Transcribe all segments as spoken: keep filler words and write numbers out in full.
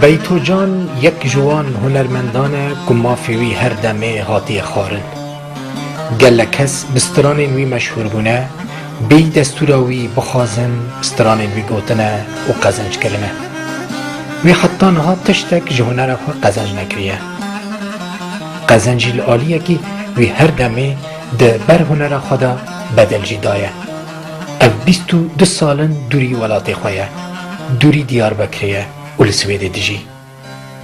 Beytocan yek ji wan hunermendan e ku mafê wî her demê hatiye xwarin. Gelek kes bi stranên wî meşhûr bûne, bêyî destûra wî bixwazin, stranên wî gotine û qezenc kirine. Wî heta niha tiştek ji hunera xwe qezenc nekiriye. Qezenc jî li aliyekî wî her demê di ber hunera xwe de bedel jî daye. Ev bîst û du sal in dûrî welatê xwe ye, dûrî Diyarbekirê ye û li Swêdê dijî.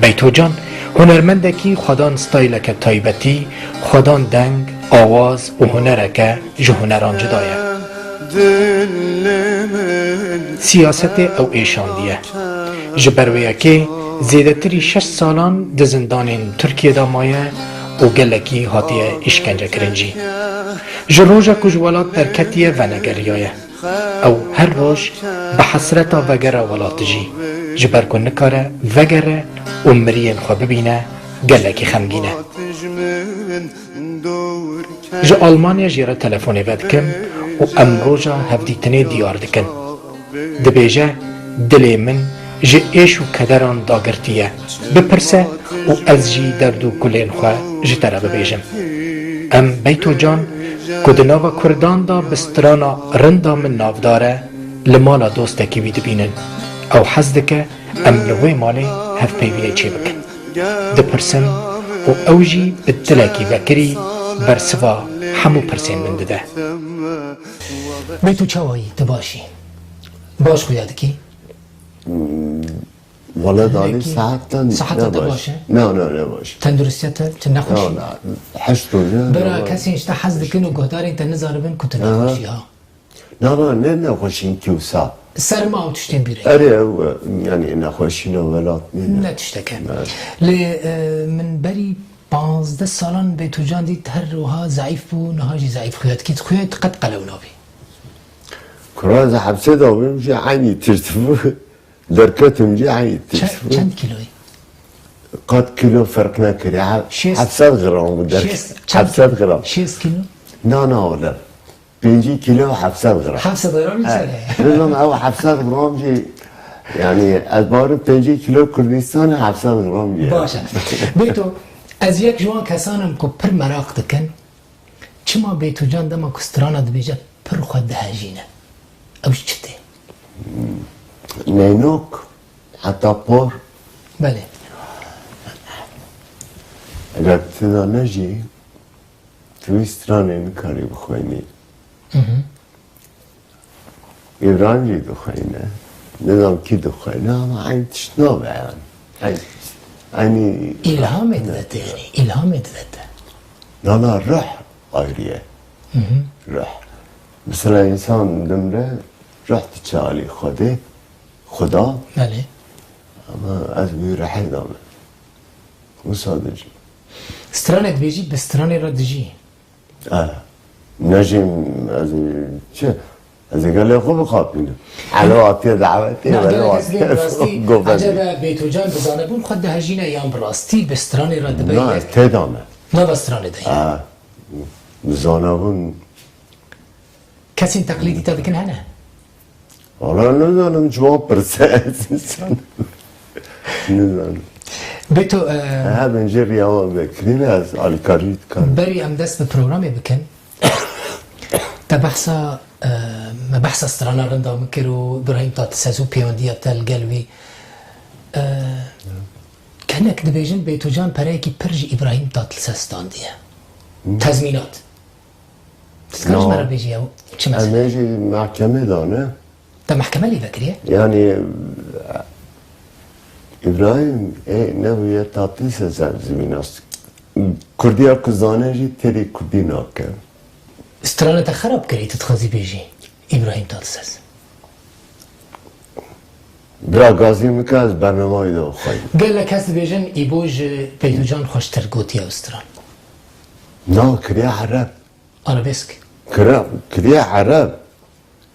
Beytocan, hunermendekî xwedan stayleke taybetî, xwedan deng, awaz û hunereke ji huneran cuda ye. Siyasetê ew êşandiye. Ji ber wê yekê zêdetirî şeş salan di zindanên Tirkiyê de maye û gelekî hatiye îşkencekirin jî. Ji roja ku ji welat derketiye venegeriyaye. Ew her roj bi hesreta vegera welat dijî, ji ber ku nikare vegere û miriyên xwe bibîne, gelekî xemgîn e. Ji Almanya jê re telefonê vedikim û em roja hevdîtinê diyar dikin. Dibêje, dilê min ji êş û kederan dagirtî ye. Bipirse û ez jî derd û kulên xwe ji te re bibêjim. Em Beytocan, ku di nava Kurdan de bi strana Rinda Min navdar e, li mala dostekî wî dibînin. Ew hez dike em li wê malê hevpeyvînê çêbikin. Dipirsim û ew jî bi dilekî vekirî bersiva hemû pirsên min dide. Beyto, çawa yî? Tu baş î? Baş xuya dikî? Wele dalî Hinekî saetan seheta ne te baş. Baş e? Na, na, ne baş. Tenduristiya te, tu nexweş î? Na, na, heşt roj e, Bira ne baş. Kesên ji te hez dikin û guhdarên te nizanibin ku tu Aha. Nexweş î ha. Na, na, ne nexweşîn kewsa. Serma û tiştên bîrê. Erê, ew, e, yanî nexweşîna welat nîne. Ne tiştek e. Ne. Lê, e, min berî panzdeh salan Beytocan dît, her wiha zeîf bû, niha jî zeîf xuya dikî. Xuya te qet qelew nabî. Kura ez hepsê de bûm jî eynî tirs bû. Derketim jî eynî tirs Çe-, bû. Çend kîloyî? Qet kîlo ferq nekiriye. He-, Şêst. Heft sed gram bû derket. Şêst, çend Heft sed kîlo? Gram. Şêst kîlo? Na, na, wele. Pêncî kîlo heft sed gram. Heft sed gram He. Nizam ew heft sed gram jî, yanî ez barim pêncî kîlo Kurdistanê heft sed gram jî. Baş e. Bêto, ez yek ji wan kesan im ku pir meraq dikin. Çima Beytocan dema ku strana dibêje pir xwe dihejîne? Ew ji çi tê? Neynok, heta por. Belê. Eger tu da ne jî, tu wî stranê nikarî bixwînî. Hı hı. Îbrahîm jî dixwîne, nizam kî dixwîne, ama eyn tişt nabe yani. Eyn, eynî Îlhamê dide te yani, îlhamê dide te. Nana ruh ayrı ye. Hı hı. Ruh. Mesela insan dimre, ruh diçe alî Xwedê, Xuda. Belê. Ama ez wî ruhê dame. Wisa dijî. Stranê dibêjî, bi stranê re dijî. Eh, nejîm ez ê çi? Ez ê gelê xwe bixapînim. Elo hatiye dawetê, Na, elo gelek ez bê hatiye rastî, govendê. Ecebe Beytocan bi zanebûn xwe dihejîne yan bi rastî bi stranê re dibe Na, yek? Têda me. Nava stranê de ye. Ah, bi zanebûn. Kesên teqlîdî te dikin hene? Wala nizanim, ji wan pirse ez nizanim. Nizanim. Bêto, e, He, bin jê riya wan vekirî ve ez alîkarî dikarim. Berî em dest bi programê bikin, te behsa, e, me behsa strana rinda min kir û Îbrahîm Tatlises û pêwendiya te li gel wî. E, hinek dibêjin Bêtocan pereyekî pir ji Îbrahîm Tatlises standiye. Hı. Tezmînat. Tu dikarî ji me re bêjî ew çi mesele? Em ê jî mehkemê dane. Te mehkeme lê vekiriye? Yanî, Îbrahîm, ê, nebûye Tatlises ev zimînas. Kurdiya ku zane jî têrî kurdî nake. Strana te xerab kirî, tu dixwazî bêjî Îbrahîm Tatlises. Bira gazî min ke ez bernameyê de xweyî. Gelek kes dibêjin, Îbo ji Beytocan xweştir gotiye ew stran. Na, kiriye ereb. Arabesk. Kira, kiriye ereb.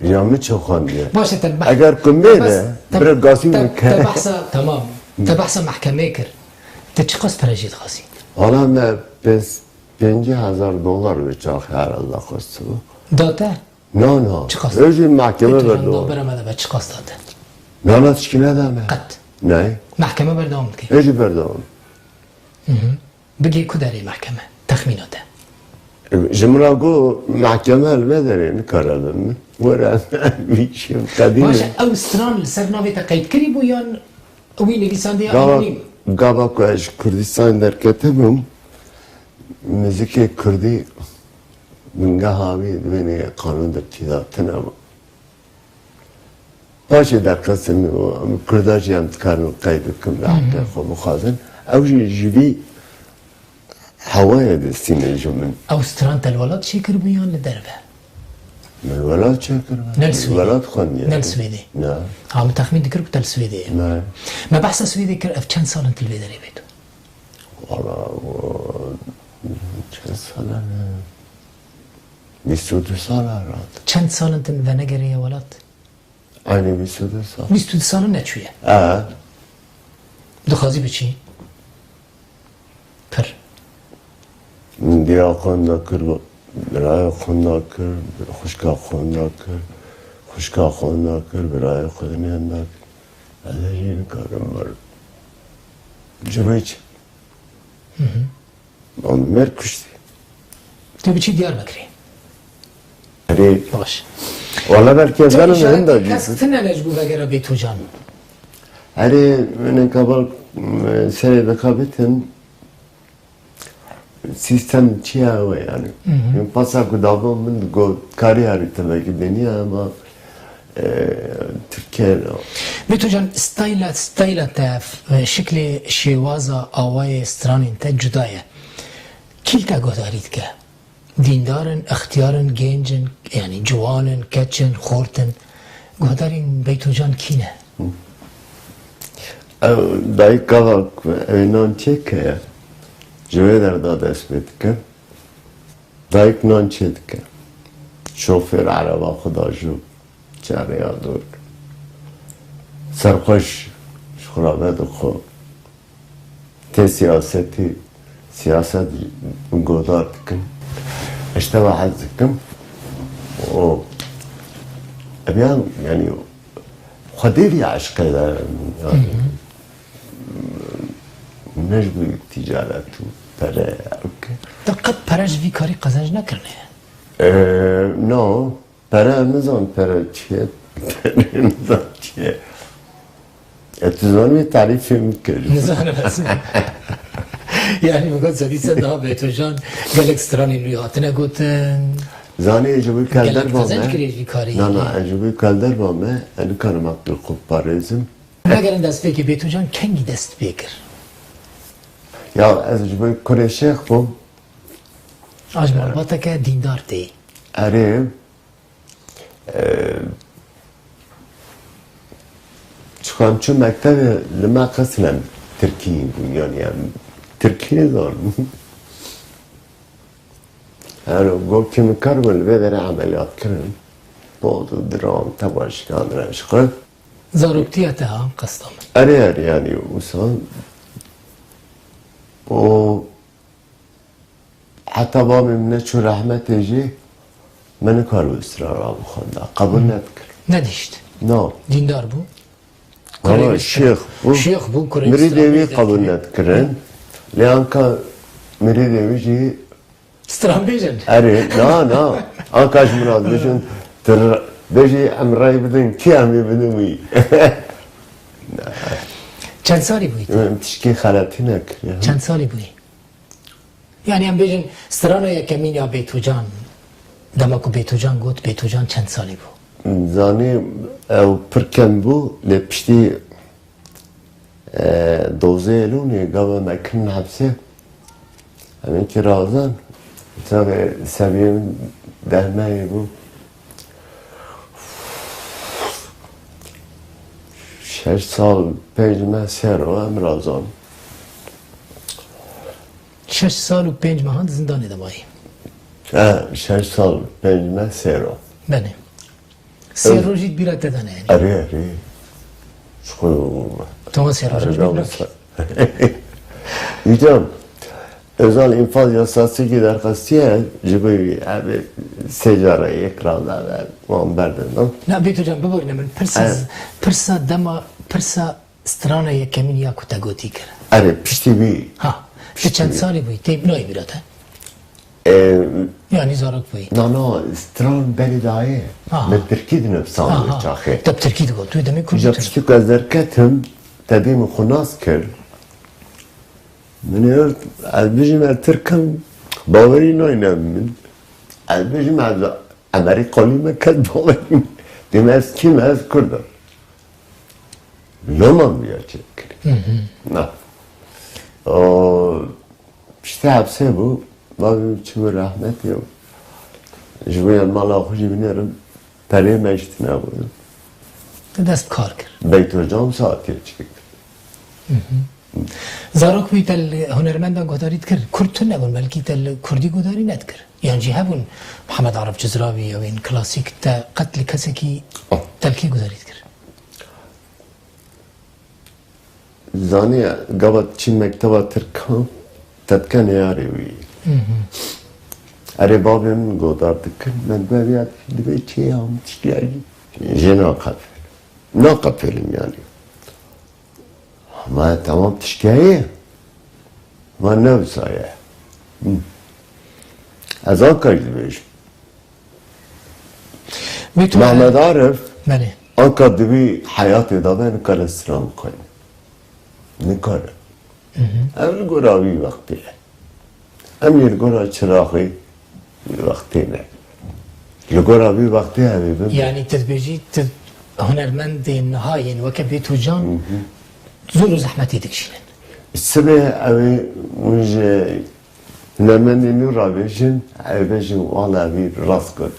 Ya min çi xwendiye? Baş e, te beh-, Eger ku te mêre, bes-, te, bira gazî te, min ke. Te behsa, tamam. Te behsa mehkemê kir. Te çiqas pere jê dixwazî? Hala me pênc, pêncî hezar dolar wê çaxê herhalde xwestibû. Da te? Na, na. Çiqas? Ê jî mehkeme Bêtocan berdo. Da bere me de be, çiqas da te? Na, na, tişkî neda me. Qet. Nayê. Mehkeme berdewam dike. Ê jî berdewam. Bigê ku derê mehkeme? Texmîna te. Ji min re got, mehkeme li vê derê nikare bi min. Were, vî çi qedî Baş e, ne. Ew stran li ser navê te qeyd kirî bû yan wî nivîsandiye Gava, anonîm? Gava ku ez ji Kurdistanê derketibûm, muzîkê kurdî bingeha wî di wênê qanûn de tîda tune bû. Paşê derxistin û em Kurda jî em dikarin qeyd bikin, bi heqê xwe bixwazin. Ew jî ji vî hewayê distîne ji min. Ew stran te li welat çêkiribû yan li derve? Min welat çêkiribû. Ne li Swêdê? Welat xwendiye. Ne li Swêdê? Ne. Ha, min texmîn dikir ku te li Swêdê ye. Ne. Me behsa Swêdê kir, ev çend sal in tu li vê derê bê tu? Wala, o, çend sal in? Bîst û du sal herhalde. Çend sal in tu venegeriye welat? Aynî bîst û du sal. Bîst û du sal in neçûye. E. Dixwazî biçî? Pir. Min dira xwe nakir, biraya xwe nakir, xwişka xwe nakir, xwişka xwe nakir, biraya xwe dinê nakir. Ez ê jî nikarim werim. Ji bo çi? Wan mêr kuştî. Tu biçî Diyarbekirê. Erê. Baş. Wala belkî ez Te zanim îşaret hinda jî. Kesk tune ne ji bo vegera Bêtocan. Erê, min kabal, m, serê dixebitin, sîstem çi ye ew e yani. Hı hı. Min pasa ku dava min got, karî herî tevekî dinî ye, ama Ee, Tirkiye. Bêtocan, stayla, stayla te, e, şiklê, şêwaza, awayê stranên te cuda ye. Kî li te guhdarî dike? Dîndar in, extiyar in, gênc in, yanî ciwan in, keç in, xort in. Guhdarên Bêtocan kî ne? Ew dayika ku ew nan çêke ye, ji wê derda dest pê dike. Dayik nan çêdike. Şofêr ereba xwe da ji çareya dor. Serxweş ji xwe re vedixwe. Tê siyasetî, siyaset guhdar dikin. Ez ji te ve hez dikim. O, ev ya, yani, Xwedê vî eşqê de, yani, ne ji bo tîcaret û pere, ok. Te qet pere ji vî karî qezenc nekirine? Ee, no, pere nizan pere çi ye, pere nizan çi ye. E, tu zanî tarîfê min kir. Nizanim ez. Yani, min got, sedî sed daha Bêtocan gelek stranên wî hatine gotin. Zanî, ji bo gelek qezenc kiriye ji vî karî. Na, na, ez ji bo kalderba me, ez nikarim aqil xwe parêzim. Megerin destpêkê Bêtocan kengî dest pê kir? Ya, ez ji bo kurê şêx bûm. Aj malbateke dîndar tê. Erê, e, çiqan çû mektebê li me qeslen Tirkî bû, yani em Tirkî nizan. Her got kîmikar bû, li vê derê emeliyat kirin. Bol diran, tebaşikan reşqi. Zaroktiya te ha, qesta min. Erê, erê, yani, wisa o heta bavê min neçû rehmetê jî me nikaribû strana bixwenda. Qebûl nedikir. Nedihişt. No. Dîndar bû. Valla kurê wî şêx bû. Şêx bû, kurê wî Mirîdê wî qebûl nedikirin. Lê anka mirîdê wî jî Stranbêj in. Erê, na, na. Anka ji min re dibêjin, tu r-, bêjî em rey bidin, kî em ê bidin wî? Çend salî bûyî tu? Em tişkî xeletî nekiriye. Çend salî bûyî? Yani em bêjin, strana yekemîn ya Bêtocan, dema ku Bêtocan got, Bêtocan çend salî bû? Zanî, ew pir kem bû, lê piştî E, dozê Elûnê gava me kirin hepsê. Em ê kî razan. Tabi seviyê min dehmeyê bû. Şeş sal, pênc meh sêro em razan. Şeş sal û pênc mehan di zindanê de mayî. E, şeş sal, pênc meh sêro. Belê. Sê rojî bîra te de ne yani. Erê, erê. Ji xwe Tamam, sê rojî bîra. Hocam, Özal infaz yasası ki derxastiye, ji bo abi sê cara yek rada ve wan berdin, no? Na, Bêt hocam, biborîne min. Pirsa, Evet. Pirsa dema, pirsa Strana yekemîn ya ku te gotî kir. Erê, piştî wî. Ha, tu çend salî bûyî? Tê nayê bîra te? Ee, Yanî zarok bûyî? Na, na, stran berê dayê. Aha. Min tirkî dinivîsand wê çaxê. Te bi tirkî digot, tu demê kurdî. Îja piştî ku ez derketim, tevî min xwe nas kir. Min ê got, ez bijîm, ez tirk im, bawerî nayne min. Ez bijîm, ez Emerîkalî me, kes bawerî nayne. Dême ez kî me, ez kurd im. Loma min ya çêkirî. Hı hı. Na. O, piştî hepsê bû, bavê min çû rehmetê. Ji bo yan mala xwe jî binêrim, perê me jî tune bû. Te dest bi kar kir. Beytocan saetê çêkir. Hı hı. Zarok bûyî, te li hunermendan guhdarî dikir. Kurd tune bûn, belkî te li kurdî guhdarî nedikir. Yan jî hebûn Mihemed Arif Cizrawî, ew ên klasîk, te qet li kesekî, oh, te li kê guhdarî dikir? Zanî, gava çî mekteba tirkan, te dike neyarê wî. Hı hı. Erê, bavê min godar dikir, me dibe vêya dibê çê ya min tiştî ya jî. Jê naqefêlim. Naqefêlim yanî. Ma temam tiştî heye. Ma ne wisa ye. Hı. Ez anka jî dibêjim. Mehmet Arif, belê, anka di vî heyatê de be nikare stran bixwîne. Nikare. Hı hı. Ev li gora vî wextê ye. Em yê li gora çiraxê wî wextê ne. Li gora vî wextê ev ê bibe. Yanî tu dibêjî, tu hunermendên niha yên weke Bêto Can, hı hı, zor û zehmetî dikişînin. Sibê ew ê hûn ji hunermendên nû re bêjin, ew ê bêjin, wala vî rast got.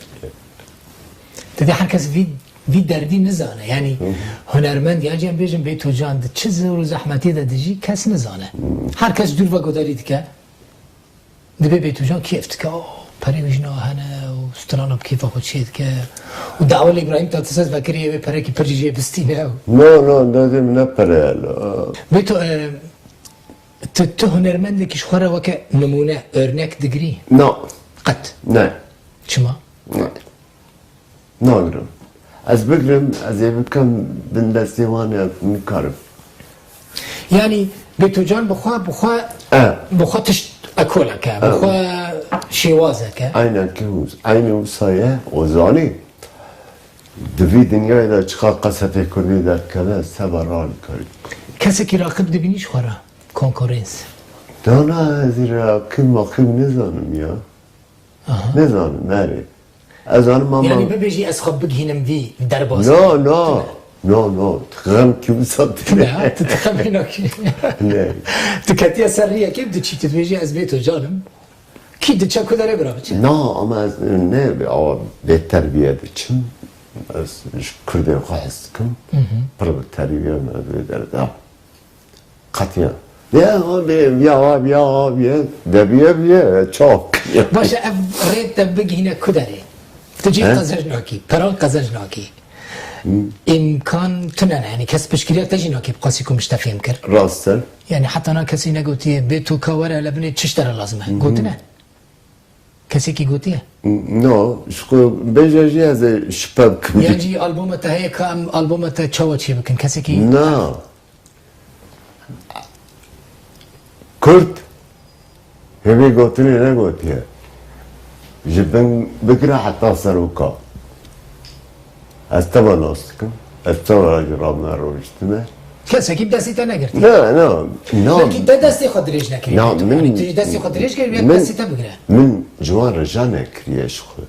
Dibê her kes vî, vî derdî nizane. Yanî, hı hı, hunermend, yan jî em bêjin Bêto Can di çi zor û zehmetê de dijî, kes nizane. Hı. Her kes dûr ve guhdarî dike. Dibê Bêto Can kêf dike, oh, perê wî jina hene û strana bi kêfa xwe çê dike. Û dawa li Îbrahîm Tatlises vekirî, ew ê perekî pir jî jê bistîne. No, no, derdê min ne pere ye lo. Bêto, e, tu, tu hunermendekî ji xwe re weke nimûne, örnek digirî? No. Qet? Ne. Çima? Ne. Nagirim. Ez bigirim, ez ê bikim bin destê wan, ez nikarim. Yanî Bêto Can bi xwe, bi xwe, e, bi xwe tişt ekolek e, bi, e, xwe şêwazek e. Eynekî wis-, eynî wisa ye, o zanî. Di vî dinyayê de çiqas qesetê kurdî derdikeve, ez seba ranikarî. Kesekî raqîb dibînî ji xwe re, konkurens? Dana ez ê raqîb maqîb nizanim ya. Aha. Nizanim, erê. Ez zanim ama. Yanî bibêjî ez xwe bigihînim vî derbasî. No, no. Tune. No, no. Xem kî wisa tune. Ne, tu dixemî nakî. Ne. Tu ketiye ser riyekê, diçî, tu dibêjî ez Bêto Can im. Kî diçe ku derê bira biçe? Na, ama ez ne, awa bêterbiye diçim. Ez ji kurdên xwe hez dikim. Hı hı. Pir bi terbiye me vê derda. Qetiya. Ya abi, ya abi, ya abi, ya. Debiye biye, çok. Baş e, ev rê te bigihîne ku derê? Tu cî, he, qezenc nakî, peran qezenc nakî. Hı. Îmkan tune ne, yanî kes piştgiriya te jî nakî, bi qasî ku min ji te fêm kir. Rast e. Yanî heta na kesî negotiye, bê tu ka were, hele binê çi ji te re lazim e? Hı hı. Gotine? Kesekî gotiye? No, ji xwe bêje jî ez ê şipe bikim. Yan jî albuma te heye ka em albuma te çawa çê bikin? Kesekî. Na. Kurd hê vê gotinê negotiye. Ji bin bigire heta seroka. Ez teva nas dikim. Ez teva ji rame rojtime. Kesekî bi destê te negirtiye. Na, na, na. Belkî te destê xwe dirêj nekiriye. Na, min, yanî tu jî destê xwe dirêj kiriye, min, destê te bigire. Min ji wan re ja nekiriye ji xwe.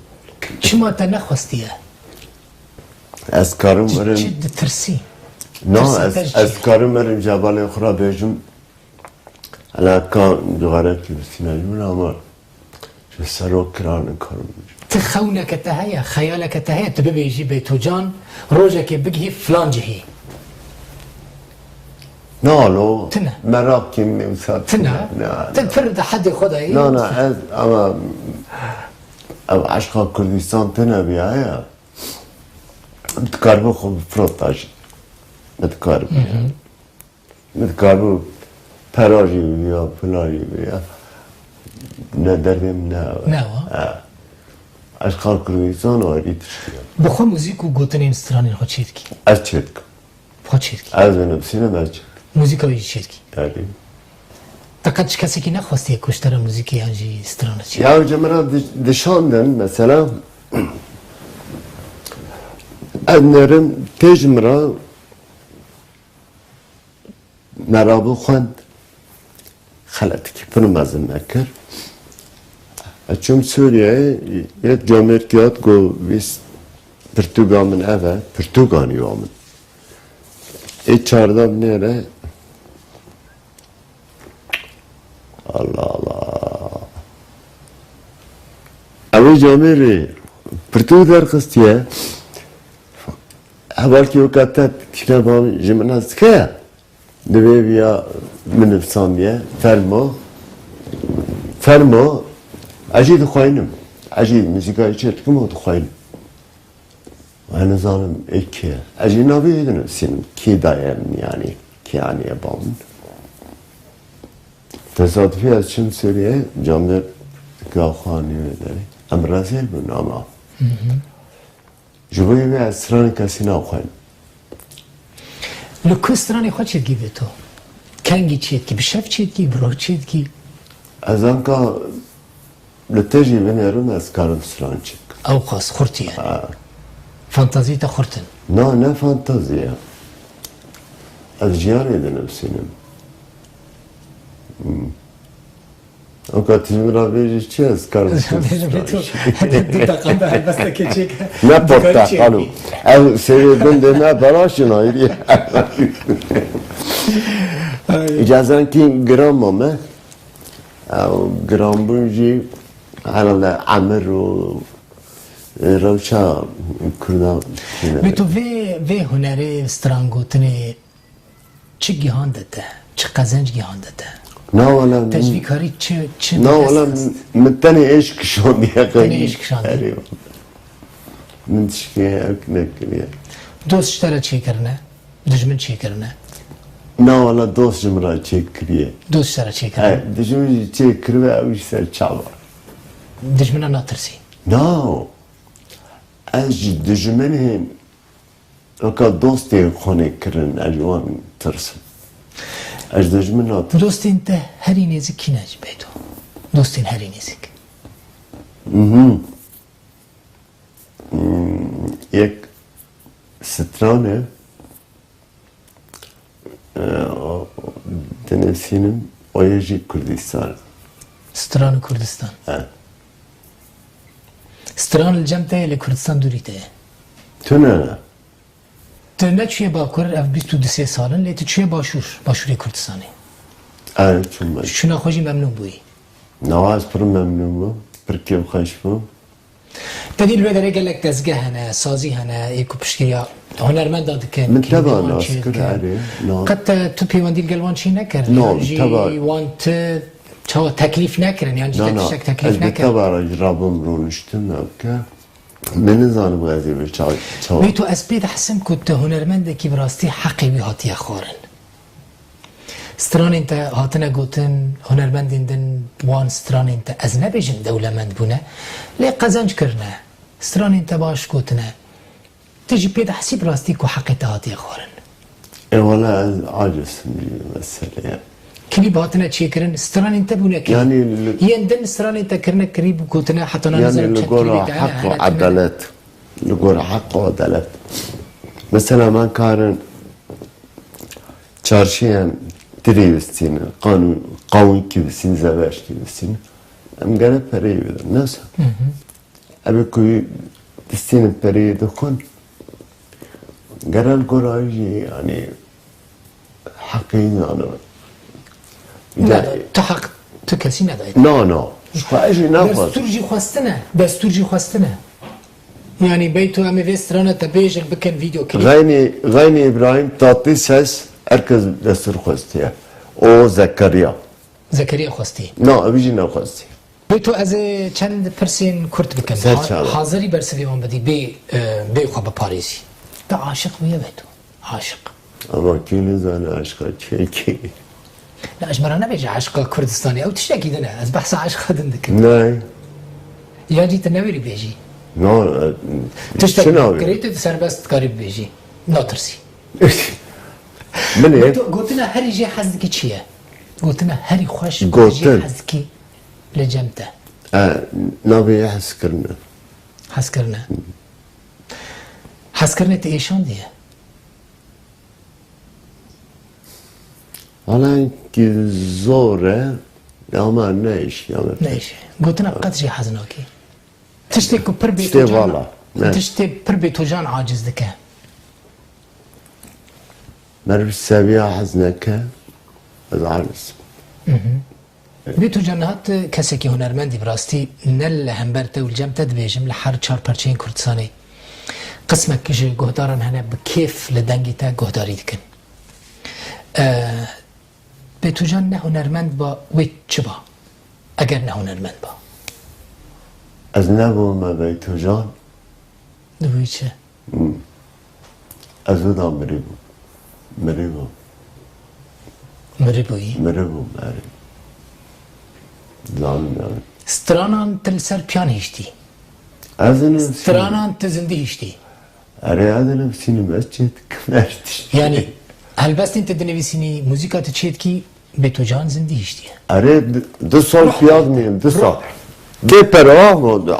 Çima te nexwestiye? Ez karim werim. Çi ditirsî? Na, ez, ez karim werim ji hevalên xwe re bêjim. Ela ka cixarekî bi sînajî min ama ji serok kira nikarim. Ti xewneke te heye, xeyaleke te heye, tu bibêjî Bêtocan rojekê bigihî filan cihî? Na lo. Tine. Merakî min wisa tine. Tine. Na, ti na. Pir di hedê xwe de yî. Na, na, ez ama ev eşqa Kurdistan tine biyaye. Dikaribû xwe bifirota jî. Dikaribû. Hı hı. Min dikaribû pera jî biya, pula jî biya. Ne derdê min ne. Ne wa? Ha. Eşqa Kurdistan ayrî tiştî ye. Bi xwe muzîk û gotinên stranên xwe çê dikî? Ez çê dikim. Xwe çêdikî. Ez binivîsînim, ez çêdikim. Muzîka wî jî çêdikî. Erê. Te qet ji kesekî nexwestiye ku ji te re muzîkê yan jî strana çêdikî? Ya ji min re di-, dişandin, mesela, ez nerim tê ji min re merabû xwend xeletikî pir mezin me kir. Ez çûm Sûriyeyê, yek camêrkî hat got, vîst pirtûka min ev e, pirtûka nî wa min. Ê çarda binêre. Allah Allah. Ew ê camêrê pirtûk derxistiye. Hevalkî weka te tîne ba min ji min ez dike. Divê viya min nivsandiye. Fermo. Fermo. Ez jî dixweynim. Ez jî muzîkayê çê dikim û dixweynim. Ez nizanim ê kê ye. Ez jî navê wê dinivîsînim. Kê daye min, yanî kê aniye ba min. Tesadufî ez çim Sûriyeyê, camêrka xwe anî wê derê. Em rezil bûn ama. Hı hı. Ji bo wê ez stranê kesî naxweynim. Li ku stranê xwe çêdikî vê to? Kengî çêdikî, bi şev çêdikî, bi roj çêdikî? Ez anka li te jî binêrim, ez karim stran çêkim. Ew qas xurt ye. Ha. Fantazî te xurt in. Na, ne fantazî ye. Ez jiyanê dinivîsînim. Hmm. Oka tu ji min re bêjî çi, ez karim stran çêkim. Bêjim tu, heta du deqa me helbestekê çêke. Ne porteqal û. Ev sêrê gundê me belaş in ayrî. Ay. Îcazenkî giran ma me. Ew giranbûn jî herhalde emir û, e, rewşa Kurdan tîne. Bê tu vê, vê hunerê strangotinê çi gihande te? Çi qezenc gihande te? Na wele. Te ji vî karî çi, çi bi dest xist? Na wele, min tenê êşk kişandiye. Tenê êşk kişandiye. Erê. Min tişkê hevk nekiriye. Dost ji te re çêkirine? Dijmin çêkirine? Na wele, dost ji min re çêkiriye. Dost ji te re çêkirine? He, dijmin jî çêkiribe, ew jî ser çava. Dijmina natirsî? Na. Ez ji dijminê weka dostê xwe kirin, ez ji wan tirsim. Ez ji dijmin natirsim. Dostên te herî nêzik kî ne ji bê to? Dostên herî nêzik. Mhm. Hmm, yek stran e, e, o, dinivîsînim, o yê jî Kurdistan. Stran û Kurdistan. He. Stran li cem te ye, lê Kurdistan dûrî te ye. Tune ne. Tu neçûye Bakur, ev bîst û du sê sal in, lê tu çûye Başûr, Başûrê Kurdistanê. Erê, çûm Başûr. Çûna xwe jî memnûn bûyî? Nawa ez pir memnûn bûm, pir kêfxweş bûm. Te dî li wê derê gelek dezgeh hene, sazî hene, ê ku piştgiriya hunermenda dikin, Min teva nas kir, erê, na. Qet te tu pêwendî li gel wan çênekir? Na, yan jî teva wan ti çawa teklîf nekirin, yan jî te tiştek teklîf nekirin? Na, na, ez bi teva re jî rabûm rûniştim, ewke. Min nizanim ez ê bi ça-, çawa. Bê tu ez pê dihsim ku tu hunermendekî bi rastî heqê wî hatiye xwarin. Stranên te hatine gotin, hunermendên din wan stranên te, ez nebêjim dewlemend bûne, lê qezenc kirine, stranên te baş gotine. Tu jî pê dihsî bi rastî ku heqê te hatiye xwarin? Ê wele ez aciz im jî meselê. Klîp hatine çêkirin, stranên te bûne klîp. Yanî li- Yên din stranên te kirine klîp û gotine heta na nizanim çend klîpê te hene, hene tune. Yanî li gora heq û edalet. Li gora heq û edalet. Mesela me karin çarşiyên tirî bistînin, qanûn, qawûnkî bistînin, zeveşkî bistînin. Em gere pereyê bidin, ne wisa? Hı hı. Ev ê ku distînin pereyê dixwin, gere li gora wî jî, yanî, heqê wî nanibe. Neda, tu heq, tu kesî nedayî. Na, na. Ji xwe ez jî naxwazim. Destûr jî xwestine. Destûr jî xwestine. Yanî beyto em ê vê strana te bêjin, bikin vîdeo klîp. Xeynî, Xeynî Îbrahîm Tatlîses, her kes destûr xwestiye. O Zekeriya. Zekeriya xwestî. Na, ew jî nexwestî. Bê tu ez ê çend pirsên kurt bikim. Ser çava. Ha-, hazirî bersivê wan bidî, bê, e, bê xwe biparêzî. Tu aşiq bûye be tu. Aşiq. Ama kî nizane aşqa çekî? Na, ji me re nebêje aşqa Kurdistanê. Ew tiştekî din e. Ez behsa aşqa din dikim. Ney. Yan jî tu newêrî bêjî. No, e, tiştek çi navê? Kirê tu serbest dikarî bibêjî. Natirsî. Min ê Beto, gotina herî jê hez dikî çi ye? Gotina herî xweş, Gotin. jê hez dikî li cem te. E, navê ye hezkirin e. Hezkirin e. Hezkirinê te êşandiye? Wala ki zor e, ama ne iş ya? Ne iş e? Gotina qet jê hez nakî. Tiştê ku pir bê Tiştê tu can, vala, ne. tiştê pir bê tu can aciz dike. Meriv seviya hez neke, ez aciz. Bê tu can niha tu kesekî hunermendî bi rastî ne li hember te û li cem te dibêjim, li her çar perçeyên Kurdistanê qismek ji guhdaran hene bi kêf li dengê te guhdarî dikin. Ee, Bê tu can ne hunermend ba, wê çi ba? Eger ne hunermend ba. Ez nebûme Beytocan. Dibûyî çi? Hmm. Ez wida mirî bûm. Mirî bûm. Mirî bûyî? Mirî bûm, erê. Zanim yani. Stranan tu li ser piyan hiştî. Ez ê nivîsînim. Stranan tu zindî hiştî. Erê, ez ê nivîsînim, ez çê dikim, ez tiştî. Yani, helbestên tu dinivîsînî, muzîka tu çê dikî, Bêtocan zindî hiştiye. Erê, du, du sal Ruh piya diyete. dimînim, du sal. Bê pera,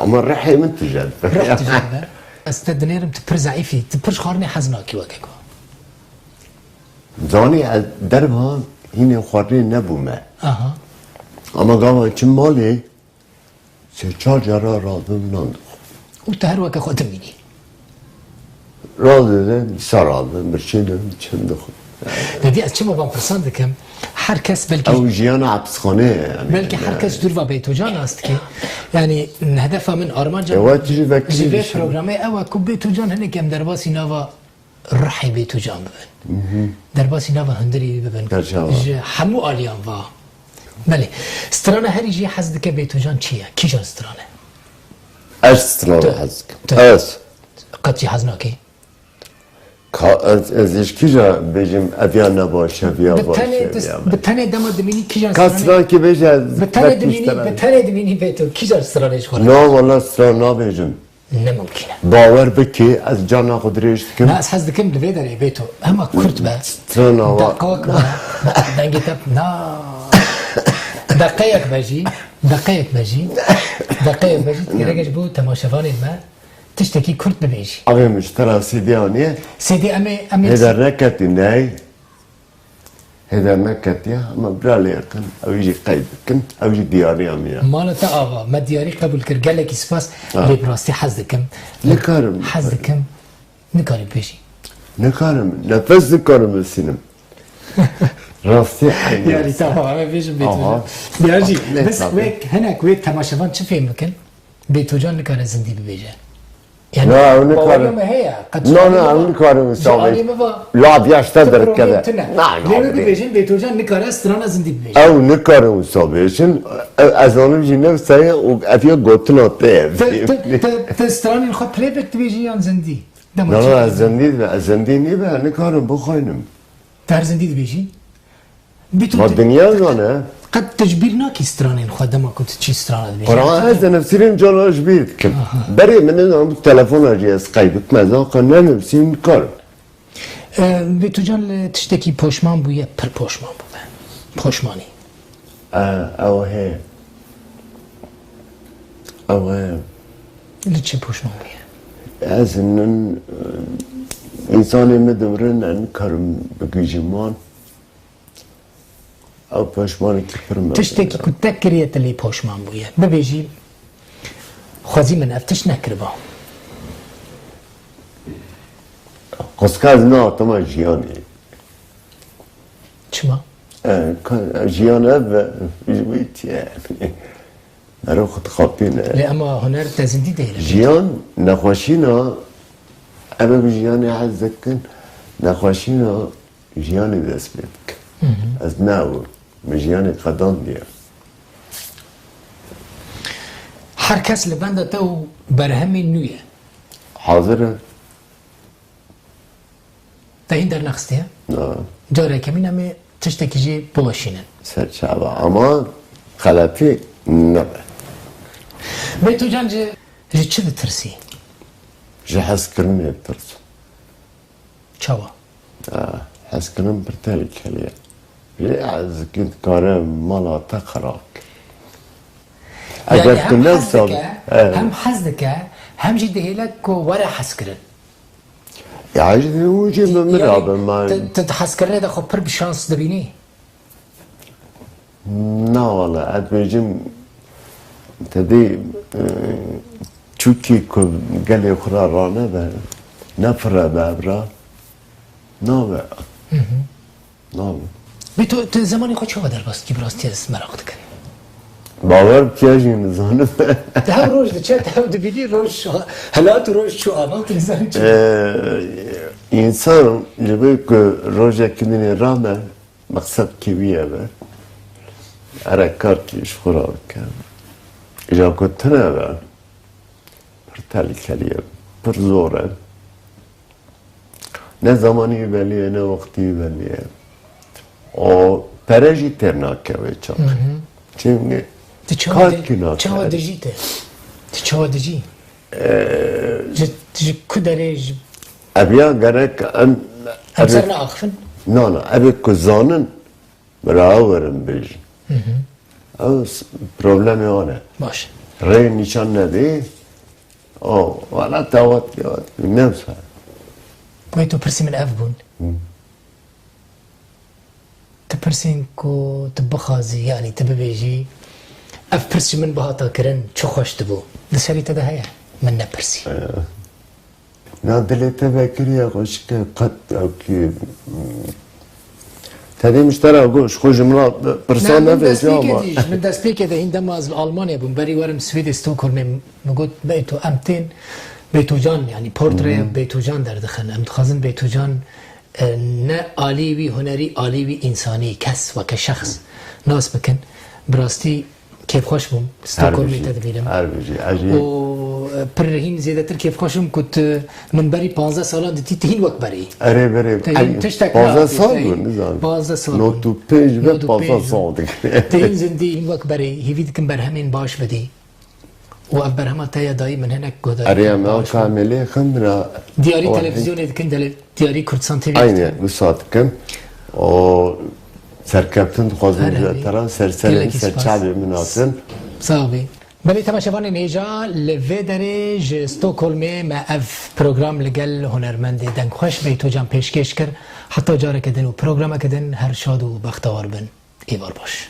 ama rihê min tije. Ruh tije be. Ez te dinêrim, tu pir zeîfî, tu pir ji xwarinê hez nakî weke ku. Zanî, ez derva hînê xwarinê nebûme. Aha. Ama gava çim malê, Sê çar cara radibim nan dixwim. Û tu her weke xwe dimînî. Radibim, dîsa radibim, birçî dibim, çim dixwim. Nedî ez çima van pirsan dikim, her kes belkî Ew jiyana hepisxaneyê ye yani. Belkî her kes dûr va Bêtocan nas dike. Yani hedefa min, armanca Ewa min tu jî vekirî ji vê dişî. programê ew e ku Bêtocan hinek em derbasî nava ruhê Bêtocan bibin. Derbasî nava hundirê wî bibin. Ji hemû aliyan va. Belê. Strana herî jê hez dike Bêtocan çi ye? Kîjan strane? Ez strana hez dikim. Tu. Ez. Qet jî hez nakî? Ka ez, ez ji kîja bêjim, ev ya ne baş e, ev ya baş e, ev ya baş e. Bi tenê dema dimînî kîjan stranê? Ka strankî bêje, ez Bi tenê dimînî, bi tenê dimînî Bêto, kîjan stranê ji xwe re? Na, wala stran nabêjim. Ne mumkîn e. Bawer bike, ez cana xwe dirêj dikim. Na, ez hez dikim li vê derê bê tu hema kurt be. Strana wa. Deqak be. Dengê te na. Deqeyek be jî. Deqeyek be jî. Deqeyek be jî. Gerek ji bo temaşevanên me tiştekî kurt bibêjî. Avê min ji te re C D aniye. C D em ê, em ê Hêder neketî ney. Hêder neketiye, ama bira lê kin, ew jî qeyd bikin, ew jî diyariya min ye. Mala te ava, me diyarî qebûl kir, gelekî spas, Ha. lê bi rastî hez dikim. Nikarim, Hez nikarim. dikim, nikarî bêjî. Nikarim, nefes nikarim bisînim. Rastî eynî Diyarî wisa. tamam, em ê bêjin Aha. Bêtocan. Diyar jî, Bak, ne bes tabii. wek, hinek wê temaşevan çi fêm bikin? Bêtocan nikare zindî bibêje. Yani, Na, ew bawerî nikarin. me heye, qet Na, na, ew nikarin wisa bêjin. Ji alî me va, La, viya ji te tu derkeve. problemê tune. Na, na, Lê wê bêjin. bibêjin, Bêtocan nikare strana zindî bibêje. Ew nikarin wisa bêjin. Ew, ez zanim jî ne wisa ye û ev ya gotina te ye. Te, te, te, te stranên xwe playback dibêjî yan zindî? Dema Na, çi na, ez dibêjî? zindî dibe, ez zindî nîbe, nikarim bixwînim. Te her zindî dibêjî? Bî tu Ma di- dinya zane. Qet tu ji bîr nakî stranên xwe dema ku tu çî strana dibêjî? Qur'an ez dinivsînim cana ji bîr dikim. Aha. Berê min nizanim telefona jî ez qeyd bikim, ez aqe nenivsînim nikarim. E, Bêtocan li tiştekî poşman bûye, pir poşman bûbe. Poşmanî. E, ew heye. Ew heye. Li çi poşman bûye? Ez nin, e, însanê min dimirin, ez nikarim bigihîjim wan. Ew poşmanekî pir mezin e. Tiştekî ku te kiriye, tu lê poşman bûye. Bibêjî, xwezî min ev tişt nekiriba. Qusika ez nehatime jiyanê. Çima? E, ka-, jiyan ev e, ji wî tiye. Mero xwe dixapîne. Lê ema huner te zindî dihêle. Jiyan nexweşîna, ev e bi jiyanê hez dikin, nexweşîna jiyanê dest pê dikin. Hı hı. Ez ne ew, min jiyanê qedandiye. Her kes li benda te û berhemên nû ye. Hazir e. Te hîn dernexistiye? Na. Careke min em ê tiştekî jê biweşînin. Ser çava. Ama xeletî nebe. Bêtocan ji, ji çi ditirsî? Ji hezkirinê ditirsim. Çawa? Ah, Hezkirin pir tehlikeli ye. Jê hezkirin dikare mala te xerab ke. Eger Yani tu hem hez newsa dike, Evet. hem hez dike, hem jî dihêle ku were hezkirin. Ya, ji hûn jî bi min Yani rabin, man. tu, tu di hezkirinê de xwe pir bi şans dibînî? Na wala, ez bêjim, te dê, e, çûkî ku gelê xwe ra ranebe, nefire be evra, nabe. Nabe. Bê tu, tu zemanê xwe çawa derbas dikî, bi rastî ez meraq dikim. Bawer bike jî nizanim. Te hev roj diçe, te hev dibînî roj, helat û roj çû ava, tu nizanî çi. Ee, însan ji bo ku rojekî dinê rame, meqsed kê wî ye be. Ere kar kî ji xwe ra bike. Ja ku tune be, pir tehlikelî ye, pir zor e. Ne zamanî wî belî ye, ne wextî wî belî ye. O pere jî têr nakeve çax. Hı hı. Çimkî Ti çawa kar di-, kî nakeve. çawa dijî te? Ti çawa dijî? Ee, Ji, ji ku derê, ji Ev ya gerek em, Em ev ser naaxifin? Na, na, ev ku zanin, bira werin bêjin. Hı hı. Ew s-, problemê wan e. Baş. Rê nîşan nedî, o, wala tawat ya, newsa. Wê tu pirsî min ev bûn. Hı. Ti pirsên ku tu bixwazî, yanî tu bibêjî, ev pirs ji min bihata kirin, çi xweş dibû. Di serî te de heye? Min nepirsî. Ee, Na dilê te vekiriye xweşike qet ew ki, hmm, te dê min ji te re got, ji xwe ji min re pirsan Ne, min nebêje destpêkê ama. dî, ji min destpêkê de hîn dema ez li Almanya bûm, berî werim Swêdê Stockholmê, min got, Beyto, em tên Beytocan, yanî portreya Hı hı. Beytocan derdixin. Em dixwazin Beytocan, e, ne alî wî hunerî, alî wî însanî, kes weke şexs nas bikin. Bi rastî kêfxweş bûm. Stockholmê te dibînim. Her bijî, her bijî. Û, e, pir hîn zêdetir kêfxweş im ku tu min berî panzdeh salan dîtî, tu hîn wek berê. Erê berê, Te hîn ay, tiştek panzdeh nehatî, sal te bû, hîn nizanim. Panzdeh sal bûn. Nod û pênc be, Nod û pênc panzdeh bûn. sal dikir. Te hîn zindî, hîn wek berê. Hêvî dikim berhemên baş bidî. Û ev berhema te ya dayî min hinek guhdarî Erê, em baş ew bû. Kamilê xindina. Diyarî O televizyonê dikin, dele-, diyarî Kurdistan T V Aynen, dikin. Wisa dikim. O serkeftin dixwazim Her ji hebî. Te re, ser serê Gelekî min, ser spas. Çavê min hatin. Sağ bî. Belê temaşevanên hêja, li vê derê ji Stockholmê me ev program li gel hunermendê dengxweş Beytocan pêşkêş kir. Heta careke din û programeke din her şad û bextewar bin. Êvar baş.